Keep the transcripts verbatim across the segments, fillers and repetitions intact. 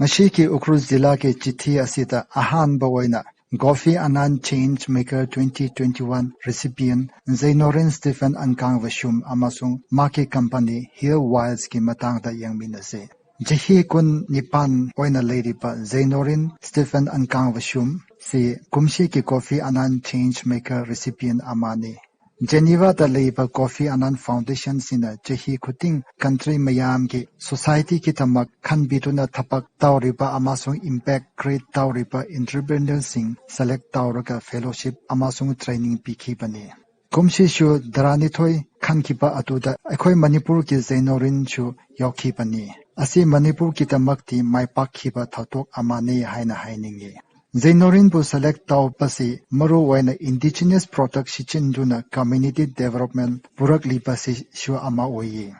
ꯉꯁꯤꯒꯤ ꯎꯈ꯭ꯔꯨꯜ ꯖꯤꯂꯥꯒꯤ ꯆꯤꯊꯤ ꯑꯁꯤꯗ ꯑꯍꯥꯟꯕ ꯑꯣꯏꯅ Kofi Annan Change Maker twenty twenty-one recipient Zainorin Stephen Ankang Vashum ꯑꯃꯁꯨꯡ ꯃꯍꯥꯛꯀꯤ ꯀꯝꯄꯅꯤ Hill Wilds ꯀꯤ ꯃꯇꯥꯡꯗ ꯌꯦꯡꯃꯤꯟꯅꯁꯤ꯫ ꯆꯍꯤ ꯀꯨꯟ ꯅꯤꯄꯥꯟ ꯑꯣꯏꯅ ꯂꯩꯔꯤꯕ Zainorin Stephen Ankang Vashum ꯁꯤ ꯀꯨꯝꯁꯤꯒꯤ Kofi Annan Change Maker recipient ꯑꯃꯅꯤ꯫ ꯖꯦꯅꯤꯚꯥꯗ ꯂꯩꯕ Kofi Annan Foundation ꯁꯤꯅ ꯆꯍꯤ ꯈꯨꯗꯤꯡ country ꯃꯌꯥꯝꯒꯤ society ꯒꯤꯗꯃꯛ ꯈꯟꯕꯤꯗꯨꯅ ꯊꯕꯛ ꯇꯧꯔꯤꯕ ꯑꯃꯁꯨꯡ impact create ꯇꯧꯔꯤꯕ entrepreneur ꯁꯤꯡ select ꯇꯧꯔꯒ fellowship ꯑꯃꯁꯨꯡ training ꯄꯤꯈꯤꯕꯅꯤ꯫ ꯀꯨꯝꯁꯤꯁꯨ ꯇꯔꯥꯅꯤꯊꯣꯏ ꯈꯟꯈꯤꯕ ꯑꯗꯨꯗ ꯑꯩꯈꯣꯏ ꯃꯅꯤꯄꯨꯔꯒꯤ ꯖꯦꯅꯣꯔꯤꯟꯁꯨ ꯌꯥꯎꯈꯤꯕꯅꯤ꯫ ꯑꯁꯤ ꯃꯅꯤꯄꯨꯔꯒꯤꯗꯃꯛꯇꯤ ꯃꯥꯏ ꯄꯥꯛꯈꯤꯕ ꯊꯧꯗꯣꯛ ꯑꯃꯅꯤ ꯍꯥꯏꯅ ꯍꯥꯏꯅꯤꯡꯏ꯫ ꯖꯦꯅꯣꯔꯤꯟꯕꯨ select ꯇꯧꯕꯁꯤ ꯃꯔꯨꯑꯣꯏꯅ indigenous product ꯁꯤꯖꯤꯟꯅꯗꯨꯅ community development ꯄꯨꯔꯛꯂꯤꯕꯁꯤꯁꯨ ꯑꯃ ꯑꯣꯏꯌꯦ꯫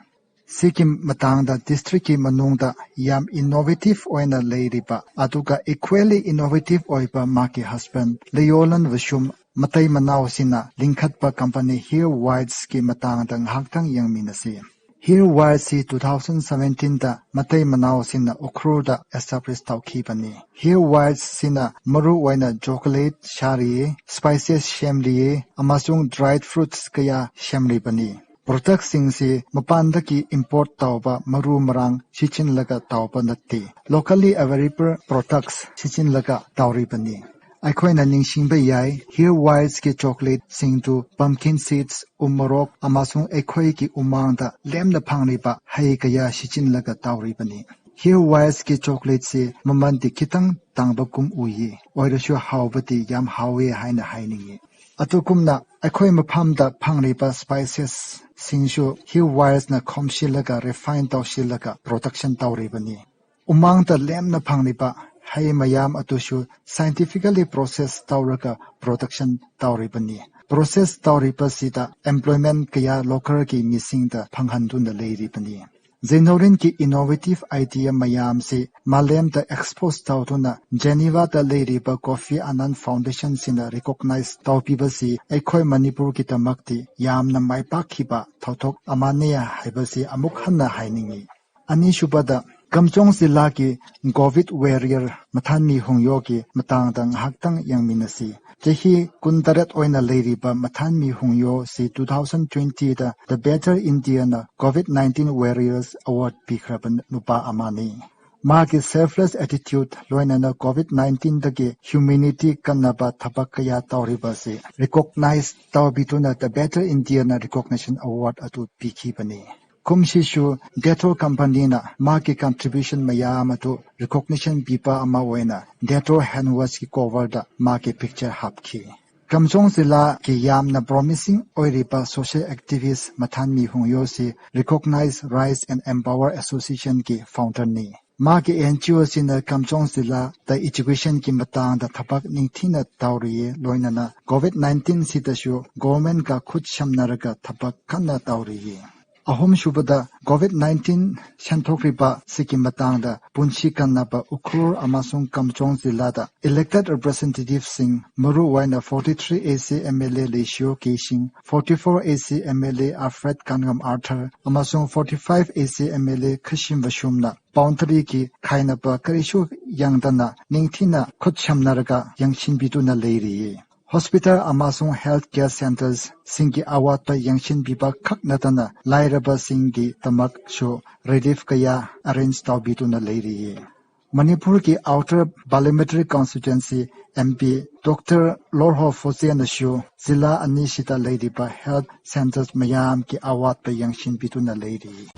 ꯁꯤꯒꯤ ꯃꯇꯥꯡꯗ district ꯀꯤ ꯃꯅꯨꯡꯗ ꯌꯥꯝ innovative ꯑꯣꯏꯅ ꯂꯩꯔꯤꯕ ꯑꯗꯨꯒ equally innovative ꯑꯣꯏꯕ ꯃꯍꯥꯛꯀꯤ husband ꯂꯤꯌꯣꯂꯟ ꯕꯁꯨꯝ ꯃꯇꯩ ꯃꯅꯥꯎꯁꯤꯡꯅ ꯂꯤꯡꯈꯠꯄ company Hill Wilds ꯀꯤ ꯃꯇꯥꯡꯗ ꯉꯥꯏꯍꯥꯛꯇꯪ ꯌꯦꯡꯃꯤꯟꯅꯁꯤ꯫ Hill Wilds ꯁꯤ two thousand seventeen ꯗ ꯃꯇꯩ ꯃꯅꯥꯎꯁꯤꯡꯅ ꯎꯈ꯭ꯔꯨꯜꯗ establish ꯇꯧꯈꯤꯕꯅꯤ꯫ Hill Wilds ꯁꯤꯅ ꯃꯔꯨꯑꯣꯏꯅ chocolate ꯁꯥꯔꯤ, spices ꯁꯦꯝꯂꯤ ꯑꯃꯁꯨꯡ dried fruits ꯀꯌꯥ ꯁꯦꯝꯂꯤꯕꯅꯤ꯫ Product ꯁꯤꯡꯁꯤ ꯃꯄꯥꯟꯗꯒꯤ import ꯇꯧꯕ ꯃꯔꯨ ꯃꯔꯥꯡ ꯁꯤꯖꯤꯟꯅꯂꯒ ꯇꯧꯕ ꯅꯠꯇꯦ꯫ Locally available products ꯁꯤꯖꯤꯟꯅꯂꯒ ꯇꯧꯔꯤꯕꯅꯤ꯫ ꯑꯩꯈꯣꯏꯅ ꯅꯤꯡꯁꯤꯡꯕ ꯌꯥꯏ, Hill Wilds ꯀꯤ chocolate ꯁꯤꯡꯗꯨ pumpkin seeds, ꯎꯃꯣꯔꯣꯛ ꯑꯃꯁꯨꯡ ꯑꯩꯈꯣꯏꯒꯤ ꯎꯃꯪꯗ ꯂꯦꯝꯅ ꯐꯪꯂꯤꯕ ꯍꯩ ꯀꯌꯥ ꯁꯤꯖꯤꯟꯅꯂꯒ ꯇꯧꯔꯤꯕꯅꯤ꯫ Hill Wilds ꯀꯤ chocolate ꯁꯤ ꯃꯃꯜꯗꯤ ꯈꯤꯇꯪ ꯇꯥꯡꯕꯒꯨꯝ ꯎꯏꯌꯦ, ꯑꯣꯏꯔꯁꯨ ꯍꯥꯎꯕꯗꯤ ꯌꯥꯝ ꯍꯥꯎꯋꯦ ꯍꯥꯏꯅ ꯍꯥꯏꯅꯤꯡꯏ꯫ ꯑꯗꯨꯒꯨꯝꯅ ꯑꯩꯈꯣꯏ ꯃꯐꯝꯗ ꯐꯪꯂꯤꯕ spices ꯁꯤꯡꯁꯨ Hill Wilds ꯅ ꯈꯣꯝꯁꯤꯜꯂꯒ refine ꯇꯧꯁꯤꯜꯂꯒ production ꯇꯧꯔꯤꯕꯅꯤ꯫ ꯎꯃꯪꯗ ꯂꯦꯝꯅ ꯐꯪꯂꯤꯕ ꯍꯩ ꯃꯌꯥꯝ ꯑꯗꯨꯁꯨ scientifically process ꯇꯧꯔꯒ production ꯇꯧꯔꯤꯕꯅꯤ꯫ Process ꯇꯧꯔꯤꯕꯁꯤꯗ employment ꯀꯌꯥ local ꯒꯤ ꯃꯤꯁꯤꯡꯗ ꯐꯪꯍꯟꯗꯨꯅ ꯂꯩꯔꯤꯕꯅꯤ꯫ ꯖꯦꯅꯣꯔꯤꯟꯒꯤ innovative idea ꯃꯌꯥꯝꯁꯤ ꯃꯥꯂꯦꯝꯗ expose ꯇꯧꯗꯨꯅ ꯖꯦꯅꯤꯚꯥꯗ ꯂꯩꯔꯤꯕ Kofi Annan Foundation ꯁꯤꯅ recognize ꯇꯧꯕꯤꯕꯁꯤ ꯑꯩꯈꯣꯏ ꯃꯅꯤꯄꯨꯔꯒꯤꯗꯃꯛꯇꯤ ꯌꯥꯝꯅ ꯃꯥꯏ ꯄꯥꯛꯈꯤꯕ ꯊꯧꯗꯣꯛ ꯑꯃꯅꯤ ꯍꯥꯏꯕꯁꯤ ꯑꯃꯨꯛ ꯍꯟꯅ ꯍꯥꯏꯅꯤꯡꯏ꯫ ꯑꯅꯤꯁꯨꯕꯗ, ꯀꯝꯆꯣꯡ ꯖꯤꯂꯥꯒꯤ ꯀꯣꯚꯤꯗ ꯋꯥꯔꯤꯌꯔ ꯃꯊꯥꯟꯃꯤ ꯍꯣꯡꯌꯣꯒꯤ ꯃꯇꯥꯡꯗ ꯉꯥꯏꯍꯥꯛꯇꯪ ꯌꯦꯡꯃꯤꯟꯅꯁꯤ꯫ ꯆꯍꯤ ꯀꯨꯟꯇꯔꯦꯠ ꯑꯣꯏꯅ ꯂꯩꯔꯤꯕ ꯃꯊꯥꯟꯃꯤ ꯍꯣꯡꯌꯣꯁꯤ two thousand twenty the The Better Indiaꯅ COVID nineteen Warriors Award ꯄꯤꯈ꯭ꯔꯕ ꯅꯨꯄꯥ ꯑꯃꯅꯤ꯫ ꯃꯥꯒꯤ selfless attitude ꯂꯣꯏꯅꯅ COVID nineteen ꯗꯒꯤ humanity ꯀꯟꯅꯕ ꯊꯕꯛ ꯀꯌꯥ ꯇꯧꯔꯤꯕꯁꯤ recognize ꯇꯧꯕꯤꯗꯨꯅ The Better Indiaꯅ recognition award ꯑꯗꯨ ꯄꯤꯈꯤꯕꯅꯤ꯫ ꯀꯨꯝꯁꯤꯁꯨ ꯗꯦꯇꯣꯜ ꯀꯝꯄꯅꯤꯅ ꯃꯥꯒꯤ contribution ꯃꯌꯥꯝ ꯑꯗꯨ recognition ꯄꯤꯕ ꯑꯃ ꯑꯣꯏꯅ ꯗꯦꯇꯣꯜ hand washꯀꯤ coverꯗ ꯃꯥꯒꯤ picture ꯍꯥꯞꯈꯤ꯫ ꯀꯝꯆꯣꯡ ꯖꯤꯂꯥꯒꯤ ꯌꯥꯝꯅ promising ꯑꯣꯏꯔꯤꯕ social activist ꯃꯊꯥꯟꯃꯤ ꯍꯣꯡꯌꯣꯁꯤ Recognize, Rise and Empower Associationꯒꯤ founderꯅꯤ꯫ ꯃꯥꯒꯤ NGOꯁꯤꯅ ꯀꯝꯆꯣꯡ ꯖꯤꯂꯥꯗ educationꯒꯤ ꯃꯇꯥꯡꯗ ꯊꯕꯛ ꯅꯤꯡꯊꯤꯅ ꯇꯧꯔꯤꯌꯦ, ꯂꯣꯏꯅꯅ COVID nineteen ꯁꯤꯗꯁꯨ governmentꯀ ꯈꯨꯠ ꯁꯝꯅꯔꯒ ꯊꯕꯛ ꯀꯟꯅ ꯇꯧꯔꯤꯌꯦ꯫ ꯑꯍꯨꯝꯁꯨꯕꯗ, COVID nineteen ꯁꯟꯗꯣꯛꯂꯤꯕ ꯁꯤꯒꯤ ꯃꯇꯥꯡꯗ ꯄꯨꯟꯁꯤ ꯀꯟꯅꯕ ꯎꯈ꯭ꯔꯨꯜ ꯑꯃꯁꯨꯡ ꯀꯝꯆꯣꯡ ꯖꯤꯂꯥꯗ elected representativeꯁꯤꯡ, ꯃꯔꯨꯑꯣꯏꯅ forty three AC MLA Leishiyo Keishing, forty four AC MLA Alfred Kangam Arthur ꯑꯃꯁꯨꯡ forty five AC MLA Khashim ꯕꯁꯨꯝꯅ boundaryꯒꯤ ꯈꯥꯏꯅꯕ ꯀꯔꯤꯁꯨ ꯌꯥꯡꯗꯅ ꯅꯤꯡꯊꯤꯅ ꯈꯨꯠ ꯁꯝꯅꯔꯒ ꯌꯦꯡꯁꯤꯟꯕꯤꯗꯨꯅ ꯂꯩꯔꯤꯌꯦ꯫ Hospital ꯑꯃꯁꯨꯡ health care centresꯁꯤꯡꯒꯤ ꯑꯋꯥꯠꯄ ꯌꯦꯡꯁꯤꯟꯕꯤꯕ ꯈꯛ ꯅꯠꯇꯅ ꯂꯥꯏꯔꯕꯁꯤꯡꯒꯤꯗꯃꯛꯁꯨ relief ꯀꯌꯥ arrange ꯇꯧꯕꯤꯗꯨꯅ ꯂꯩꯔꯤꯌꯦ꯫ ꯃꯅꯤꯄꯨꯔꯒꯤ Outer Parliamentary Constituency MP Doctor ꯂꯣꯔꯍꯣ ꯐꯣꯆꯦꯅꯁꯨ ꯖꯤꯂꯥ ꯑꯅꯤꯁꯤꯗ ꯂꯩꯔꯤꯕ health centres ꯃꯌꯥꯝꯒꯤ ꯑꯋꯥꯠꯄ ꯌꯦꯡꯁꯤꯟꯕꯤꯗꯨꯅ ꯂꯩꯔꯤ꯫